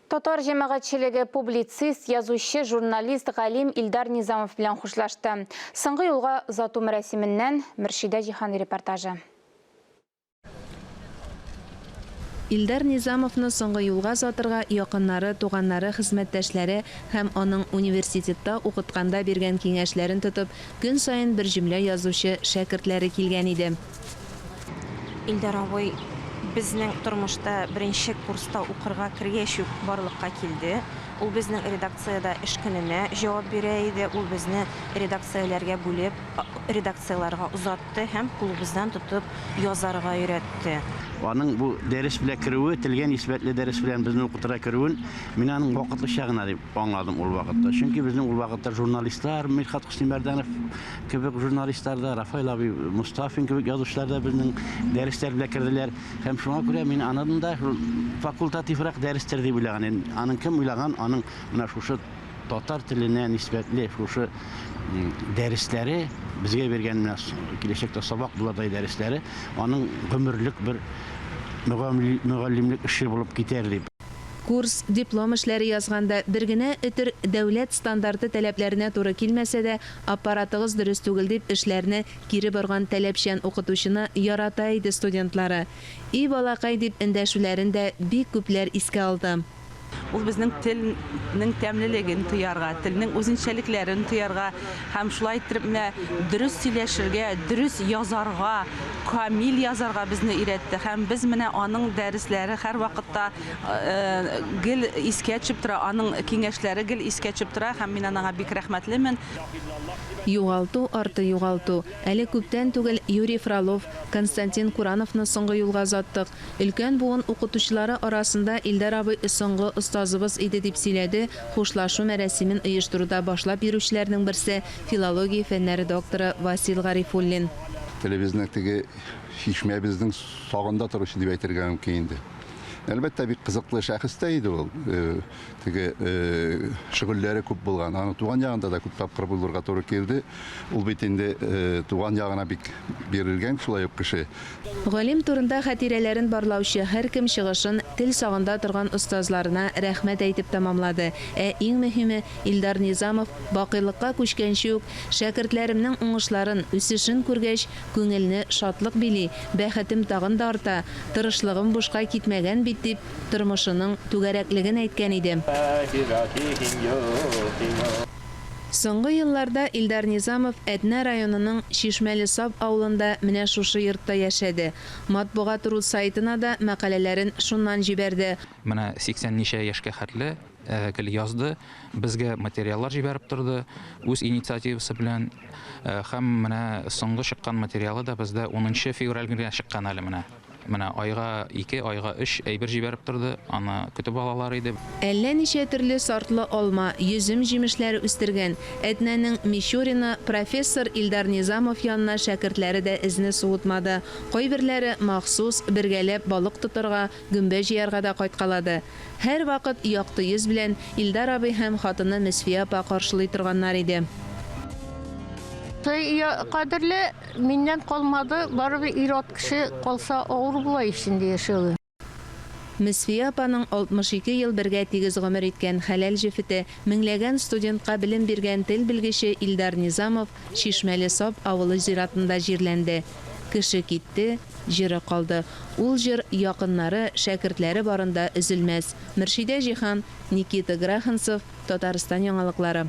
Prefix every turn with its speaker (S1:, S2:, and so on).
S1: Татар җәмәгатьчелеге публицист, язучы, журналист, галим Илдар Низамов белән хушлашты. Соңгы юлга озату мәрасименнән Мөршидә Җиһани репортажы.
S2: Илдар Низамовны соңгы юлга озатырга якыннары, туганнары, хезмәттәшләре һәм аның университетта укытканда биргән киңәшләрен тотып, көн саен бер җөмлә язучы шәкертләре килгән иде.
S3: Илдар абый безнең тормышта беренче курста укырга кергәч үк барлыкка килде. Ул безнең редакциядә эш көненә җавап бирә иде, ул безне редакцияләргә бүлеп, редакцияләргә озатты һәм кулыбыздан тотып язарга өйрәтте.
S4: Аның бу дәрес белән керүе, телгә нисбәтле дәрес белән безне укытырга керүен мин аның вакытлыча гына дип аңладым ул вакытта. Чөнки безнең ул вакытта журналистлар, Мирхат Хөснимәрдәнов кебек журналистлар да, Рафаэль абый Мостафин кебек язучылар да безнең дәресләр белән керделәр. Һәм шуңа күрә мин аның да шул факультативрак дәрестер дип уйлаган идем. Аның кем уйлаган, аның менә шушы татар теленә нисбәтле шушы дәресләре, безгә биргән менә киләчәктә сабак булырдай дәресләре, аның гомерлек бер мөгаллимлек эше булып китәр дип.
S2: Курс, диплом эшләре язганда бер генә өтер дәүләт стандарты таләпләренә туры килмәсә дә, аппаратыгыз дөрес түгел дип эшләрне кире борган таләпчән укытучыны ярата иде студентлары. И балакай дип эндәшүләрен дә бик күпләр искә алды.
S5: Ул безнең телнең тәмлелеген тоярга, телнең үзенчәлекләрен тоярга һәм шулай иттереп менә дөрес сөйләшергә, дөрес язарга, камил язарга безне өйрәтте. Һәм без менә аның дәресләре һәрвакытта гел искә төшеп тора, аның киңәшләре гел искә төшеп тора һәм мин аңа бик рәхмәтлемен.
S2: Югалту арты югалту. Әле күптән түгел Юрий Фролов, Константин Курановны соңгы юлга озаттык. Өлкән буын укытучылары арасында Илдар абый соңгы остазыбыз иде, дип сөйләде хушлашу мәрасимен оештыруда башлап йөрүчеләрнең берсе, филология фәннәре докторы Васил Гарифуллин.
S6: Телебезнең теге чишмәбезнең сагында торучы дип әйтергә мөмкин инде. Әлбәттә, бик кызыклы шәхес тә иде ул. Теге шөгыльләре күп булган. Аның туган ягында да күп тапкыр булырга туры килде. Ул бит инде туган ягына бик бирелгән шулай ук кеше.
S2: Галим турында хатирәләрен барлаучы һәркем чыгышын тел сагында торган остазларына рәхмәт әйтеп тәмамлады. Ә иң мөһиме, Илдар Низамов бакыйлыкка күчкәнче үк, Шәкертләремнең уңышларын, үсешен күргәч, күңелне шатлык били, бәхетем тагын да арта, тырышлыгым бушка китмәгән бит, дип, тормышының түгәрәклеген әйткән иде. Соңгы елларда Илдар Низамов Әтнә районының Чишмәле Сап авылында менә шушы йортта яшәде. Матбугат ру сайтына да мәкаләләрен шуннан җибәрде.
S7: Менә 80 ничә яшькә хәтле гел язды, безгә материаллар җибәреп торды, үз инициативасы белән. Һәм менә соңгы чыккан материалы да бездә унынчы февраль генә чыккан әле менә. Менә айга ике, айга өч әйбер җибәреп торды, аны көтеп алалар иде.
S2: Әллә ничә төрле сортлы алма, йөзем җимешләре үстергән Әтнәнең Мичурина, профессор Илдар Низамов янына шәкертләре дә эзне суытмады. Кайберләре махсус, бергәләп балык тотарга, гөмбә җыярга да кайткалады. Һәрвакыт якты йөз белән Илдар абый һәм хатыны Мөсфия апа каршылый торганнар иде.
S8: Кадерле Миннән калмады, барыбер ир-ат кеше калса авыр була ич инде яшәве.
S2: Мөсфия апаның 62 ел бергә тигез гомер иткән хәләл җефете, меңләгән студентка белем биргән тел белгече Илдар Низамов Чишмәле Сап авылы зиратында җирләнде. Кеше китте, җыры калды. Ул җыр якыннары, шәкертләре барында өзелмәс. Мөршидә Җиһан, Никита Граханцев, Татарстан яңалыклары.